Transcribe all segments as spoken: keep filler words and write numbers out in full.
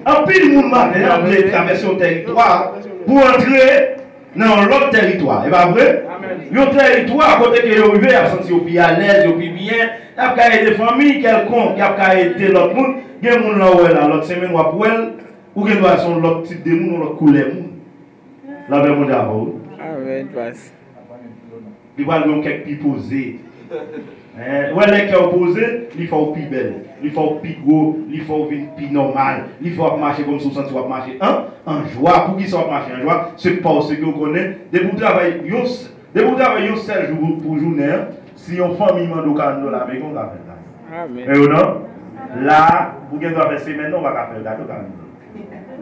Anpil moun maten an vle travèse yon tèritwa pou antre nan yon lòt tèritwa. E pa vre? Yon tèritwa kote ke yo rive, y ap santi yo pi alèz, yo pi byen. Y ap ka ede fanmi kèlkonk, y ap ka ede lòt moun. Gen moun la w wè la, lòt semèn w ap wè l, ou gen dwa se yon lòt tip de moun, yon lòt koulè moun. Lapè Bondye avè w. Amèn, pas. Li pral gen yon kèk pi poze. Hein, wè lè kè w poze, li fè w pi bèl, li fè w pi gwo, li fè w vin pi nòmal, li fè w ap mache kòmsi w santi w ap mache an, an jwa. Poukisa w ap mache an jwa? Se paske w konnen, depi w travay yon s-, depi w travay yon sèl jou pou, pou jounen an, si yon fanmi mande w karant dola, men kon w ka fè l la. Amèn. E yo non? La, ou gen dwa fè semèn nan, ou pa ka fè l gade w karant dola.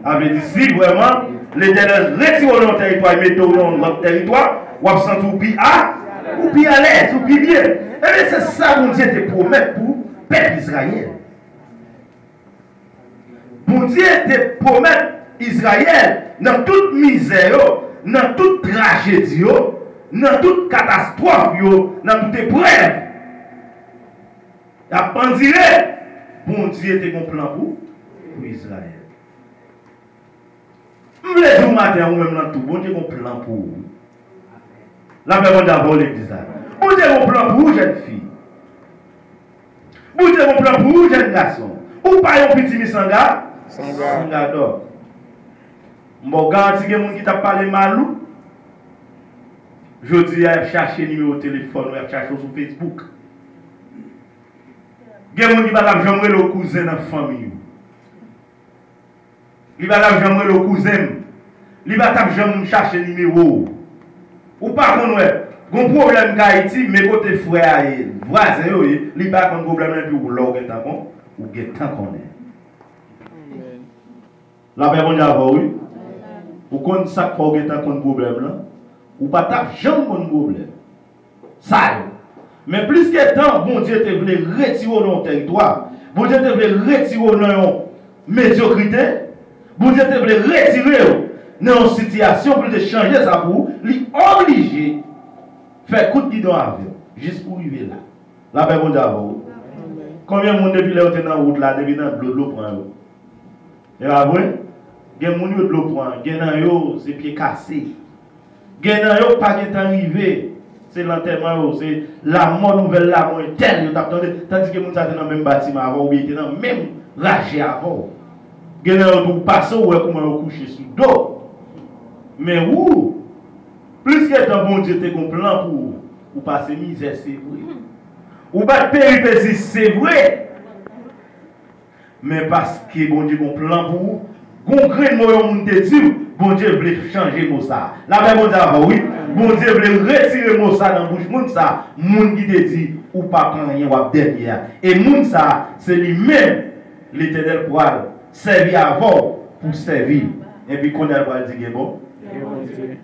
Sa vle di, si vrèman Letènèl retire w nan yon tèritwa e mete w nan yon lòt tèritwa, w ap santi w pi a, ou pi alèz, ou pi byen. Ebyen, se sa Bondye te pwomèt pou pèp Izrayèl. Bondye te pwomèt Izrayèl, nan tout mizè yo, nan tout trajedi yo, nan tout katastwòf yo, nan tout eprèv y ap andire, Bondye te gen yon plan pou, pou Izrayèl. M vle di w maten an, ou menm nan tou, Bondye gen yon plan pou ou. Lapè Bondye avè w, legliz la. Bondye gen yon plan pou ou, jèn fi. Bondye gen yon plan pou ou, jèn gason. Ou pa yon pitimi sanga, sanga dòk. M ba w garanti, gen moun ki t ap pale mal ou. Jodi a, y ap chache nimewo telefòn ou, y ap chache w sou Facebook. Gen moun ki pa t ap janm rele w kouzen nan fanmi w. Li pa t ap janm rele w kouzen m. Li pa t ap janm chache nimewo w. Ou pa konn wè. Gon pwoblèm k Ayiti, men kote frè a ye, vwazen yo ye, li pa konn pwoblèm nan, epi w lè w gentan kon, ou gentan konnen. Lapè Bondye avè w, wi. Ou konn sa k fè w gentan konn pwoblèm nan? Ou pa t ap janm konn pwoblèm sa yo. Men plis ke tan Bondye te vle retire w nan yon tèritwa, Bondye te vle retire w nan yon medyokrite, Bondye te vle retire w nan yon sitiyasyon pou l te chanje sa pou ou, li oblije fè kout gidon avè w, jis pou w rive la. Lapè Bondye avè w. Konbyen moun depi lè yo te nan wout la, depi nan dlo, dlo pran yo? E pa vre? Gen moun yo dlo pran, gen nan yo se pye kase. Gen nan yo pa gentan rive, se lantèman yo, se lamò, nouvèl lamò entèl yo t ap tande, tandiske moun sa te nan menm batiman avè w, oubyen te nan menm raje avè w. Gen nan yo tou pase, ou wè kouman yo kouche sou do. Men ou, plis ke tan Bondye te gon plan pou ou, ou pase mizè, se vre. Ou bat peripesi, se vre. Men paske Bondye gon plan pou ou, gon grenn mo yon moun te di w, Bondye vle chanje mo sa a. Lapè Bondye avè w, wi. Bondye vle retire mo sa a nan bouch moun sa a. Moun ki te di, ou p ap anyen, w ap dènye a. E moun sa a, se li menm Letènèl pral sèvi avè w pou sèvi l. Epi kounye a l pral di, gen bon. Gen Bondye.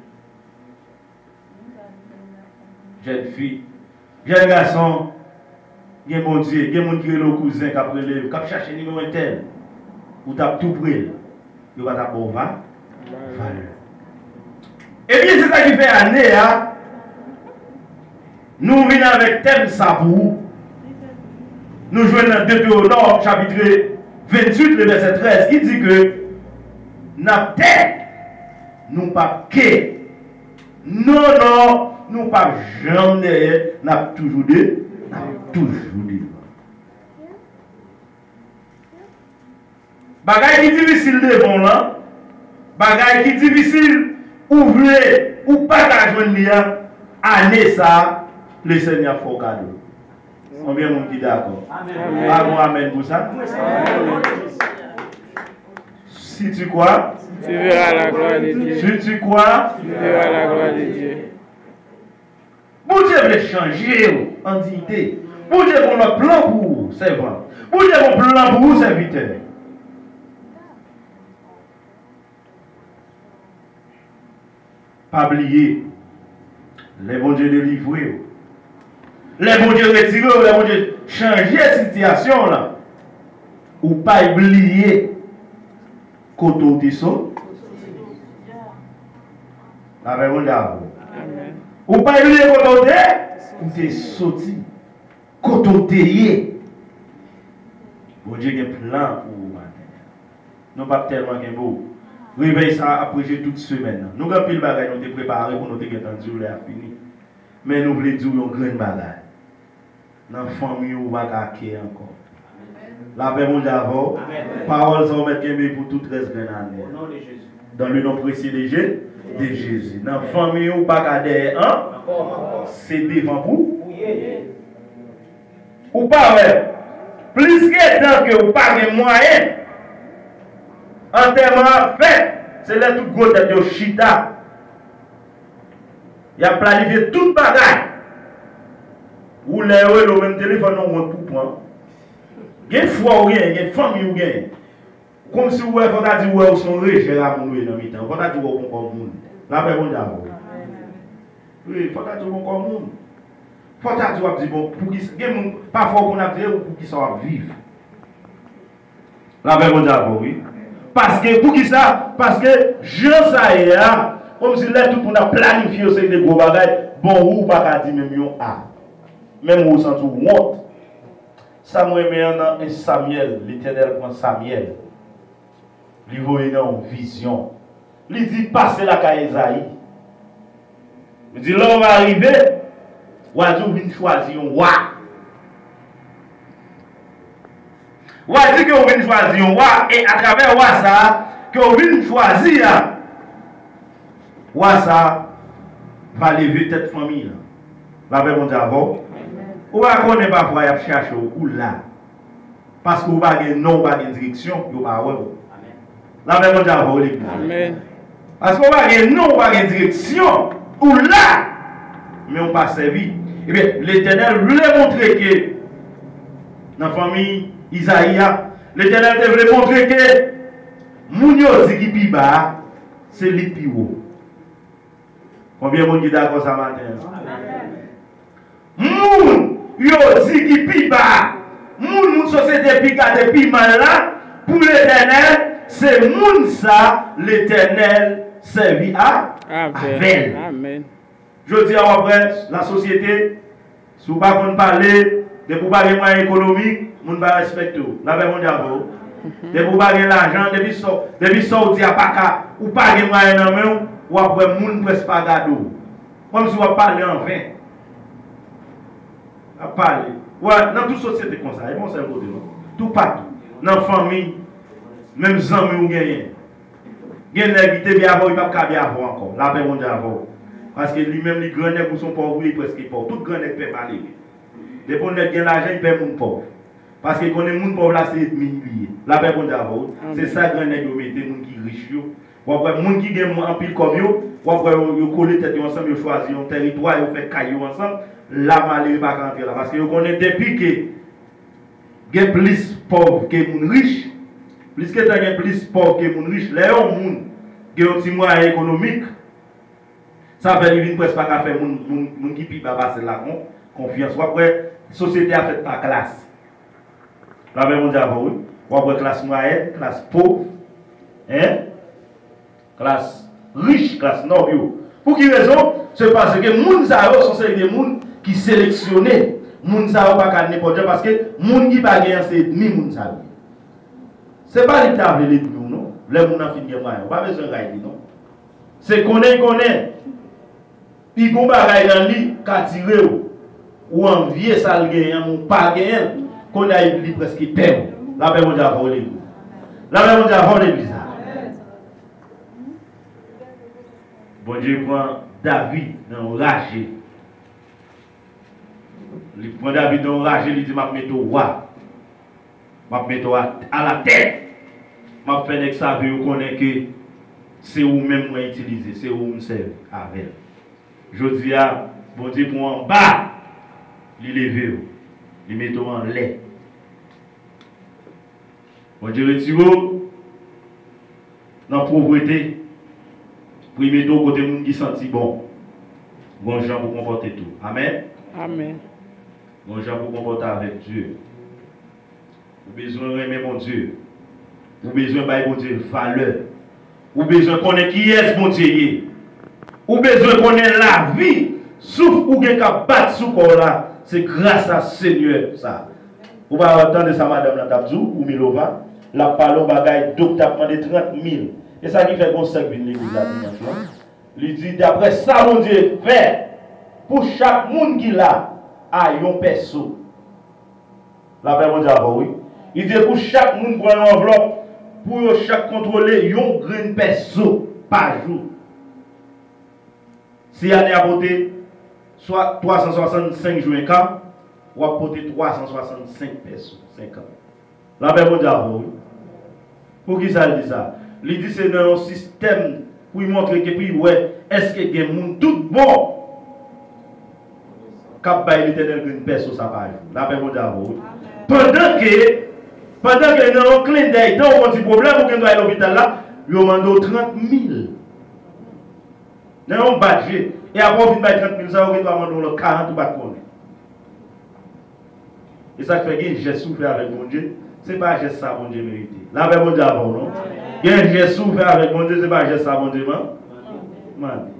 Jèn fi, jèn gason, gen Bondye, gen moun ki rele w kouzen, k ap rele, k ap chache nimewo entèl. Ou t ap tou pre l, yo pa t ap ba w va-, valè. Ebyen, se sa ki fè ane a, nou vin avèk tèm sa pou ou. Nou jwenn nan Detewonòm, chapit venntuit, le vèsè trèz, ki di ke n ap tèt, nou p ap ke. Non, non, nou p ap janm dèyè, n ap toujou de, n ap toujou devan. Bagay ki difisil devan w lan, bagay ki difisil ou vle, ou pa ka jwenn li an, ane sa a, Lesenyè ap fè w kado. Konbyen moun ki dakò? Amèn. Pa gon amèn pou sa? Si tu crois, tu verras la gloire de Dieu. Si tu crois, tu verras la gloire de Dieu. Bondye vle chanje w an diyite. Bondye gon lòt plan pou ou, sèvant. Bondye gon plan pou ou, sèvitè. Pa bliye, lè Bondye delivre w, lè Bondye retire w, lè Bondye chanje sitiyasyon w lan, ou pa bliye kote w te so-, Lapè Bondye avè w. Amèn. Ou pa bliye kote w te, ou te soti. Kote w te ye. Bondye gen plan pou ou maten an. Nou p ap tèlman kenbe w. Revèy sa a ap preche tout semèn nan. Nou gen anpil bagay nou te prepare pou nou te gentan di w lè a fini. Men nou vle di w yon grenn bagay. Nan fanmi w, ou pa ka kè ankò. Lapè Bondye avè w. Amèn. Pawòl sa w mèt kenbe pou tout rès grenn ane. O non de Jezi. Dans le nom précieux de Jé- de Jésus. Nan fanmi w, ou pa ka dèyè an. Ankò, ankò. Se devan pou. Pou ye. Ou pa wè, plis ke tan ke ou pa gen mwayen, antèman an fèt, se lè tout gwo tèt yo chita. Y ap planifye tout bagay. Ou lè yo rele w menm telefòn nan w wont pou pran. Gen frè w genyen, gen fanmi w genyen. Kòmsi w wè, fò ta di w wè ou se yon rejè a moun ou ye nan mitan yo. Fò ta di w wè ou poko moun. Lapè Bondye avè w. Wi, fò ta di w poko moun. Fò ta di w ap di, bon, poukisa, gen moun, pafwa w konn ap di, e, poukisa w ap viv? Lapè Bondye avè w, wi. Paske, poukisa? Paske, jan sa ye a, kòmsi lè tout moun ap planifye yon seri de gwo bagay, bon, ou pa ka di menm yon a. Menm ou santi w wont. Sa m renmen an nan en Samyèl, Letènèl pran Samyèl. Li voye nan yon vizyon. Li di, pase lakay Ezayi. Li di, lè w va rive, w a di w vin chwazi yon wa. W a di ke w vin chwazi yon wa, e atravè wa sa a, ke w vin chwazi a, wa sa a va leve tèt fanmi an. Lapè Bondye avè w. Ou pa konnen pafwa y ap chache w, ou la. Paske ou pa gen non, ou pa gen direksyon, yo pa wè w. Lapè Bondye avè w, legliz. Amèn. Paske ou pa gen non, ou pa gen direksyon, ou la, men ou pa sèvi. Ebyen, Letènèl vle montre ke nan fanmi Izayi a, Letènèl te vle montre ke moun yo di ki pi ba a, se li k pi wo. Konbyen moun ki dakò sa maten an? Moun yo di ki pi ba, moun, moun sosyete pi gade pi mal la, pou Letènèl, se moun sa Letènèl sèvi a, avè l. Amèn. Jodi a, w ap wè, lasosyete, si w pa konn pale, depi w pa gen mwayen ekonomik, moun pa respekte w. Lapè Bondye avè w. Depi w pa gen lajan, depi sa, depi sa w di a pa ka, ou pa gen mwayen nan men w, w ap wè moun prèske pa gade w. Kòmsi w ap pale an ven. Ap pale. Wè, nan tout sosyete konsa, e pa yon sèl kote non. Toupatou. Nan fanmi, menm zanmi w genyen. Gen nèg, li te byen avè w, li p ap ka byen avè w ankò. Lapè Bondye avè w. Paske li menm, li gran nèg, ou se yon pòv, li prèske pòv. Tout gran nèg pè malere. Depi yon nèg gen lajan, li pè moun pòv. Paske konnen moun pòv la se ènmi li ye. Lapè Bondye avè w. Amèn. Se sa gran nèg yo mete moun ki rich yo. W ap wè moun ki gen anpil kòb yo, w ap wè yo, yo kole tèt yo ansanm, yo chwazi yon tèritwa, yo fè kay yo ansanm. La malere pa ka antre la. Paske yo konnen depi ke gen plis pòv ke moun rich, plis ke tan gen plis pòv ke moun rich, lè yon moun gen yon ti mwayen ekonomik, sa fè li vin prèske pa ka fè moun, moun, moun ki pi ba pase l la kon, konfyans. W ap wè sosyete a fèt pa klas. Lapè Bondye avè w, wi. W ap wè klas mwayèn, klas pòv, en, klas rich, klas nòb yo. Pou ki rezon? Se paske moun sa yo se yon seri de moun ki seleksyone. Moun sa yo pa ka nenpòt jan, paske moun ki pa gen an se ènmi moun sa yo. Se pa li ki ta vle l ènmi w non. Lè moun nan fin gen mwayen, ou pa bezwen ray li non. Se konnen l konnen. Pi gon bagay nan li k atire w. Ou anvye sa l genyen an, men ou pa genyen l. Kounye a li prèske pè w. Lapè Bondye avè w, legliz. Lapè Bondye avè w, legliz la. Bondye pran David nan yon raje. Li pran David nan yon raje, li di, m ap mete w wa. M ap mete w a, alatèt. M ap fè nèg save yo konnen ke se ou menm mwen itilize, se ou m sèvi avè l. Jodi a, Bondye pran w anba, li leve w, li mete w anlè. Bondye retire w nan povrete pou l mete w kote moun ki santi bon. Gon jan pou konpòte tou. Amèn. Amèn. Gon jan pou konpòte avèk Dye. Ou bezwen renmen Bondye. Ou bezwen bay Bondye valè. Ou bezwen konnen kiyès Bondye ye. Ou bezwen konnen lavi, souf ou gen k ap bat sou kò w la, se gras a Senyè sa. Ou pa tande sa madanm lan t ap di w, ou Milova, l ap pale w bagay, dok t ap mande trant mil. E sa ki fè gon sè k vin legliz la dimanch lan. Li di, daprè sa Bondye fè pou chak moun ki la, a yon pèso. Lapè Bondye avè w, wi. Li di, pou chak moun pran yon anvlòp, pou yo chak kontwole yon grenn pèso pa jou. Si ane a pote swa, twa san swasannsenk jou en ka, w ap pote twa san swasannsenk pèso, senk an. Lapè Bondye avè w, wi. Poukisa l di sa? Li di se nan yon sistèm pou l montre ke, pou l wè èske gen moun tout bon k ap bay Letènèl grenn pèso sa pa jou. Lapè Bondye avè w, wi. Pandan ke, pandan ke nan yon klendèy, tan w gon ti pwoblèm, ou gen dwa al lopital la, yo mande w trant mil. Nan yon bat je. E apre w fin bay trant mil sa, yo gen dwa mande w lòt karant ou pa t konnen. E sa k fè gen jès ou fè avèk Bondye, se pa jès sa Bondye merite. Lapè Bondye avè w, non? Gen jès ou fè avèk Bondye, se pa jès sa Bondye man-, mande.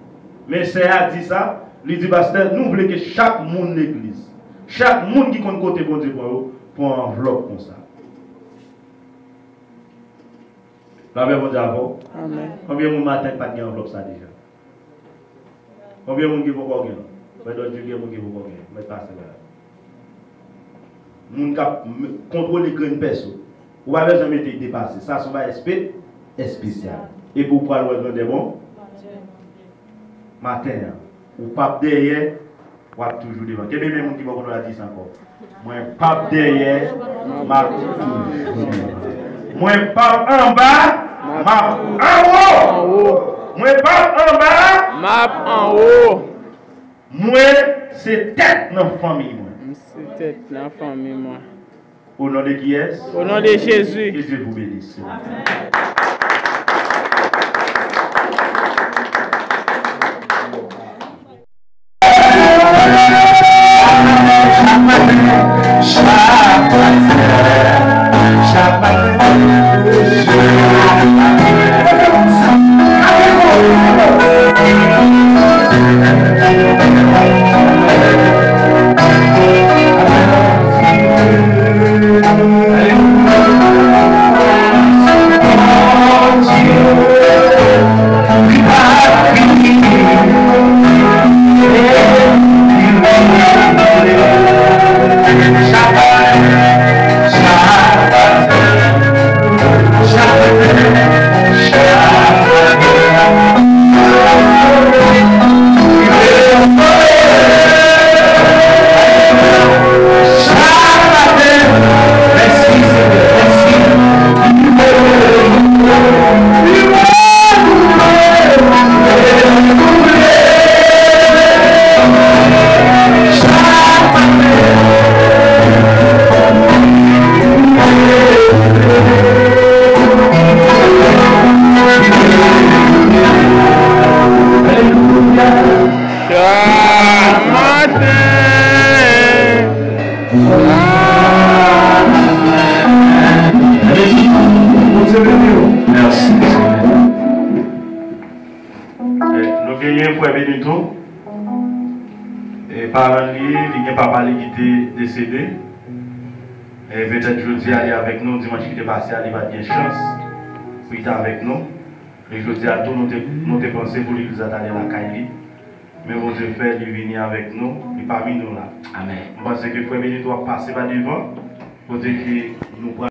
Men sè a di sa, li di, pastè, nou vle ke chak moun legliz, chak moun ki konn kote Bondye pran yo, pran yon anvlòp konsa. Lapè Bondye avè w. Amèn. Konbyen moun maten k pa t gen anvlòp sa deja? Konbyen moun ki poko gen? Mwen dòt di gen moun ki poko gen. Mwen pase la. Moun k ap m-, kontwole grenn pèso. Ou pa bezwen mete depase. Sa se yon bagay espe-, espesyal. Epi ou pral wè grandè bon maten an. Ou p ap dèyè, w ap toujou devan. Kenbe men moun ki bò kote w la, di sa ankò. Mwen p ap dèyè, m ap toujou devan. Mwen p ap anba, m ap anwo. Mwen p ap anba, m ap anwo. Mwen se tèt nan fanmi mwen. M se tèt nan fanmi mwen. Au nom de qui est? Au nom de Jésus. Que Dieu vous bénisse. Chak maten. Mèsi, Senyè. Eh, nou genyen frè Benito. Eh, paran li, li gen papa li ki te desede. Eh, petèt jodi a li avèk nou, dimanch ki te pase a li pa t gen chans pou li te avèk nou. E jodi a tou nou te, nou te panse pou legliz la t ale lakay li. Men Bondye fè li vini avèk nou, li pami nou la. Amèn. M panse ke frè Benito ap pase pa devan. Kote ke nou pral